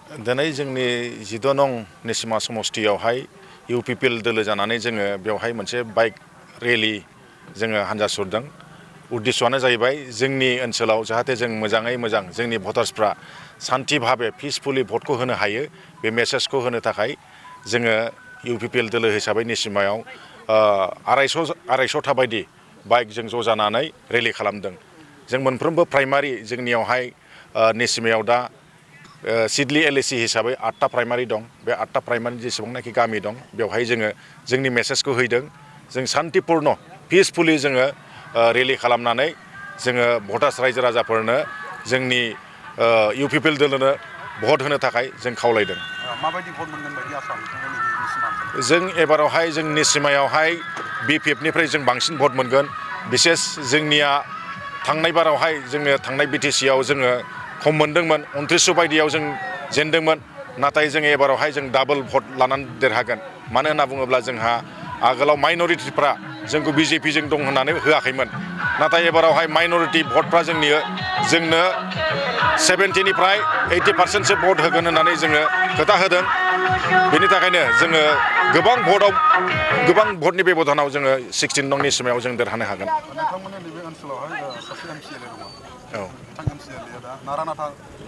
दिनै जोंनि 14 नं निसिमा समस्तियावहाय UPPL दोलो जानानै जोङो बेवहाय मोनसे बाइक रेलि जोङो हान्जा सुरदों। उद्देश्यआनो जाहैबाय जोंनि ओनसोलाव जाहाथे जों मोजाङै मोजां जोंनि भटार्सफ्रा सान्थि भाबे पिसफुलि भटखौ होनो हायो बे मेसेजखौ होनो थाखाय जोङो UPPL दोलो हिसाबै निसिमायाव 250 बायदि बाइकजों ज' जानानै रेलि खालामदों। जों मोनफ्रोमबो प्राइमारि जोंनियावहाय निसिमायाव दा सिडली LAC हिसाबै 8टा प्राइमारि दं। बे 8टा प्राइमारि जेसेबांनाखि गामि दं बेवहाय जोङो जोंनि मेसेजखौ हैदों। जों सान्तिपुर्ण पिसफुलि जोङो रेलि खालामनानै जोङो भटार्स रायजो राजाफोरनो जोंनि UPPL दोलोनो भट होनो थाखाय जों खावलायदों। माबायदि भट मोनगोन बायदि आसा नोंथांमोननि जों एबारावहाय जों निसिमायावहाय BPF जों बांसिन भट मोनगोन। बिसेस जोंनिया थांनाय बारावहाय जोङो थांनाय BTC आव जोङो खम मोनदोंमोन 2900 बायदियाव जों जेनदोंमोन। नाथाय जों एबारावहाय जों डाबल भट लानानै देरहागोन। मानो होनना बुङोब्ला जोंहा आगोलाव माइनरिटिफ्रा जोंखौ BJP जों दं होननानै होआखैमोन। नाथाय एबारावहाय माइनरिटि भटफ्रा जोंनो 70निफ्राय 80%सो भट होगोन होननानै जोङो खोथा होदों। बेनि थाखायनो जोङो गोबां भटनि बेब'धानाव जोङो 16 नं निसिमायाव जों देरहानो हागोन। नोंथांमोननि नैबे ओनसोलावहाय सासे MCLA दङ। औ। बिथां MCLA दा नारा-नाथा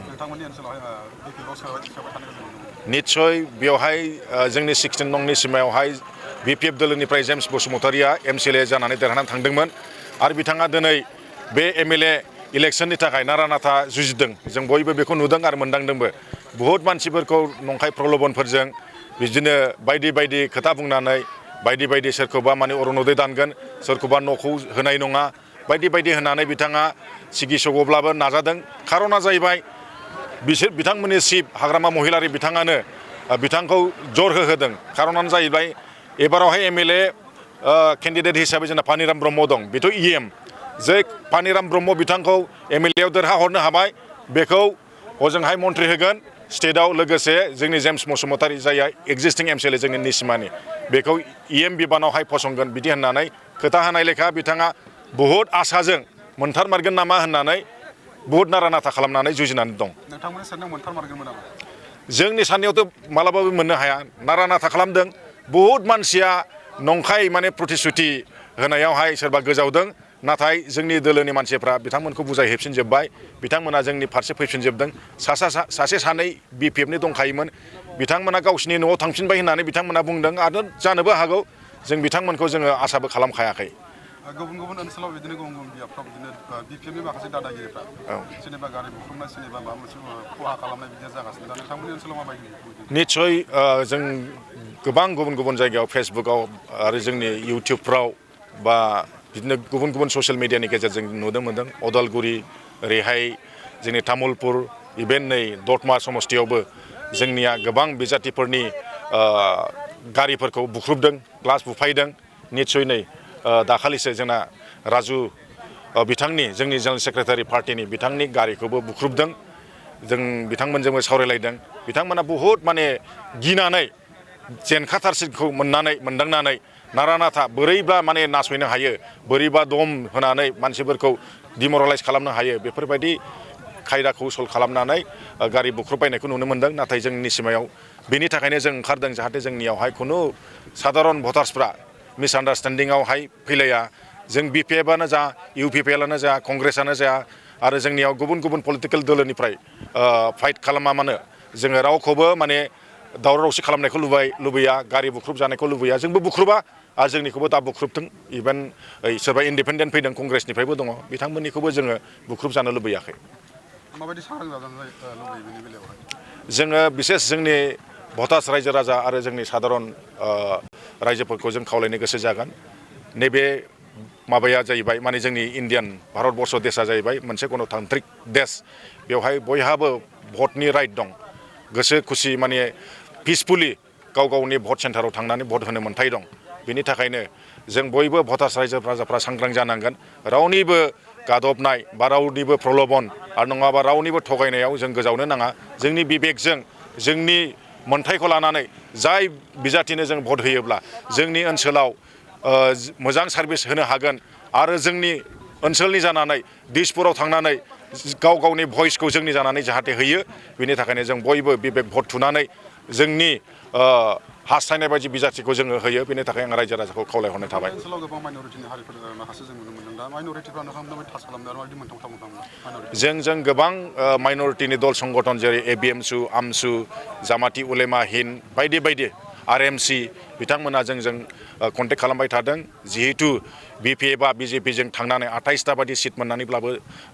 नोंथांमोननि ओनसोलावहाय BPF आव सोबाय थानायखौ जों नुनो मोनो। निस्सय बेवहाय जोंनि 16 नं निसिमायावहाय BPF दोलोनिफ्राय जेम्स बसुमतारिया MCLA जानानै देरहानानै थांदोंमोन। आरो बिथाङा दिनै बे MLA इलेक्सननि थाखाय नारा-नाथा जुजिदों। जों बयबो बेखौ नुदों आरो मोनदांदोंबो। बुहुत मानसिफोरखौ नंखाय प्रल'भनफोरजों बिदिनो बायदि खोथा बुंनानै बायदि सोरखौबा माने अरुनदय दानगोन, सोरखौबा न'खौ होनाय नङा, बायदि होननानै बिथाङा सिगिसग'ब्लाबो नाजादों। खार'ना जाहैबाय बिथांमोननि चिफ हाग्रामा महिलारि बिथाङानो बिथांखौ जर होहोदों। खार'नानो जाहैबाय एबारावहाय MLA केन्डिडेट हिसाबै जोंना पानिराम ब्रह्म दं। बेथ' EM जे पानिराम ब्रह्म बिथांखौ MLA आव देरहाहरनो हाबाय बेखौ हजोंहाय मन्थ्रि होगोन स्टेटआव। लोगोसे जोंनि जेम्स बसुमतारि जायहा एक्जिस्टिं MCLA जोंनि निसिमानि बेखौ EM बिबानावहाय फसंगोन बिदि होननानै खोथा होनाय लेखा बिथाङा बुहुत आसाजों मोनथारमारगोन नामा होननानै बुहुत नारा-नाथा खालामनानै जुजिनानै दं। नोंथांमोननि साननायाव मोनथारमारगोन नामा? जोंनि साननायावथ' मालाबाबो मोननो हाया। नारा-नाथा खालामदों। बुहुत मानसिया नंखाय माने प्रतिश्रुति होनायावहाय सोरबा गोजावदों। नाथाय जोंनि दोलोनि मानसिफ्रा बिथांमोनखौ बुजायहैफिनजोब्बाय। बिथांमोना जोंनि फारसे फैफिनजोबदों। सासे सानै BPFनि दंखायोमोन। बिथांमोना गावसिनि न'आव थांफिनबाय होननानै बिथांमोना बुंदों आरो जानोबो हागौ। जों बिथांमोनखौ जोङो आसाबो खालामखायाखै। गुबुन ओनसोलाव बिदिनो गुबुन बियाबफ्राव बिदिनो BPFनि माखासे दादागिरिफ्रा सोरनिबा गारि बुख्रुबनाय, सोरनिबा माबा मोनसे खहा खालामनाय बिदिया जागासिनो। दा नोंथांमोननि ओनसोलाव माबायदि? निस्सय जों गोबां गुबुन जायगायाव फेसबुकआव आरो जोंनि इउटुबफ्राव बा बिदिनो गुबुन ससियेल मिडियानि गेजेरजों नुनो मोनदों। अदालगुरि ओरैहाय जोंनि तामुलपुर इभेन नै दतमा समस्तियावबो जोंनिया गोबां बिजाथिफोरनि गारिफोरखौ बुख्रुबदों, ग्लास बुफायदों। निस्सय नै दाखालिसो जोंना राजु बिथांनि जोंनि जेनेरेल सेक्रेटारि पार्टिनि बिथांनि गारिखौबो बुख्रुबदों। जों बिथांमोनजोंबो सावरायलायदों। बिथांमोना बुहुत माने गिनानै जेनखाथारसिखौ मोनदांनानै नारा-नाथा बोरैबा माने नासयनो हायो, बोरैबा दम होनानै मानसिफोरखौ डिमरेलाइज खालामनो हायो बेफोरबायदि खायदा कौसल खालामनानै गारि बुख्रुबबायनायखौ नुनो मोनदों। नाथाय जोंनि सिमायाव बेनि थाखायनो जों ओंखारदों जाहाथे जोंनियावहाय खुनु साधारन भटार्सफ्रा मिसआन्डारस्टेन्डिंआवहाय फैलाया। जों BPFआनो जा, UPPLआनो जा, कंग्रेसआनो जा आरो जोंनियाव गुबुन पलिटिकेल दोलोनिफ्राय फाइट खालामा मानो जोङो रावखौबो माने दावराव-दावसि खालामनायखौ लुबैया, गारि बुख्रुब जानायखौ लुबैया। जोंबो बुख्रुबा आरो जोंनिखौबो दा बुख्रुबथों। इभेन सोरबा इन्डिपेन्डेन्ट फैदों कंग्रेसनिफ्रायबो दङ, बिथांमोननिखौबो जोङो बुख्रुब जानो लुबैयाखै। माबायदि सांग्रां जानो लुबैयो बेनि बेलायावहाय? जोङो बिसेस जोंनि भटार्स रायजो राजा आरो जोंनि साधारन रायजोफोरखौ जों खावलायनो गोसो जागोन। नैबे माबाया जाहैबाय माने जोंनि इण्डियान भारतबर्ष देशआ जाहैबाय मोनसे गणतान्त्रिक देश। बेवहाय बयहाबो भटनि राइट दं। गोसो खुसि माने पिसफुलि गावनि भट सेन्टाराव थांनानै भट होनो मोन्थाय दं। बेनि थाखायनो जों बयबो भटार्स रायजो राजाफ्रा सांग्रां जानांगोन। रावनिबो गादबनाय बा रावनिबो प्रल'भन आरो नङाबा रावनिबो थगायनायाव जों गोजावनो नाङा। जोंनि बिबेकजों जोंनि मोन्थायखौ लानानै जाय बिजाथिनो जों भट होयोब्ला जोंनि ओनसोलाव मोजां सार्भिस होनो हागोन आरो जोंनि ओनसोलनि जानानै दिसपुराव थांनानै गाव गावनि भइसखौ जोंनि जानानै जाहाथे होयो बेनि थाखायनो जों बयबो बिबेक भट थुनानै जोंनि हास्थायनाय बायदि बिजाथिखौ जोङो होयो बेनि थाखाय आं रायजो राजाखौ खावलायहरनाय थाबाय ओनसोलाव गोबां माइन'रिटिनि हारिफोर माखासे जों नुनो मोनदों दा माइन'रिटिफ्रा नोंथांमोन टाच खालामनायाव माबायदि मोनथाव जों गोबां माइन'रिटिनि दल संगठन जेरै एबिएमसु आमसु जामाति उलेमा हिन्द बायदि बायदि आरएमसि बिथांमोना जोंजों कन्टेक्ट खालामबाय थादों जिहेतु बिपिएफआ बिजेपिजों थांनानै 28टा बायदि सिट मोननानैब्लाबो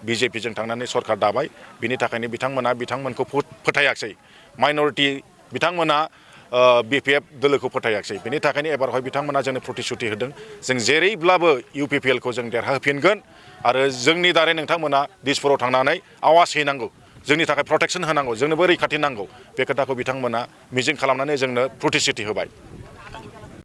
बिजेपिजों थांनानै सरकार दाबाय बिनि थाखायनो बिथांमोनखौ फोथायाखै माइन'रिटि बिथांमोना बिपिएफ दोलोखौ फोथायाखै बेनि थाखायनो एबारहाय बिथांमोना जोंनो प्रतिश्रुति होदों जों जेरैब्लाबो इउपिपिएलखौ जों देरहाहोफिनगोन आरो जोंनि दारै नोंथांमोना दिसपुराव थांनानै आवाज हैनांगौ जोंनि थाखाय प्रटेक्सन होनांगौ जोंनोबो रैखाथि नांगौ बे खोथाखौ बिथांमोना मिजिं खालामनानै जोंनो प्रतिश्रुति होबाय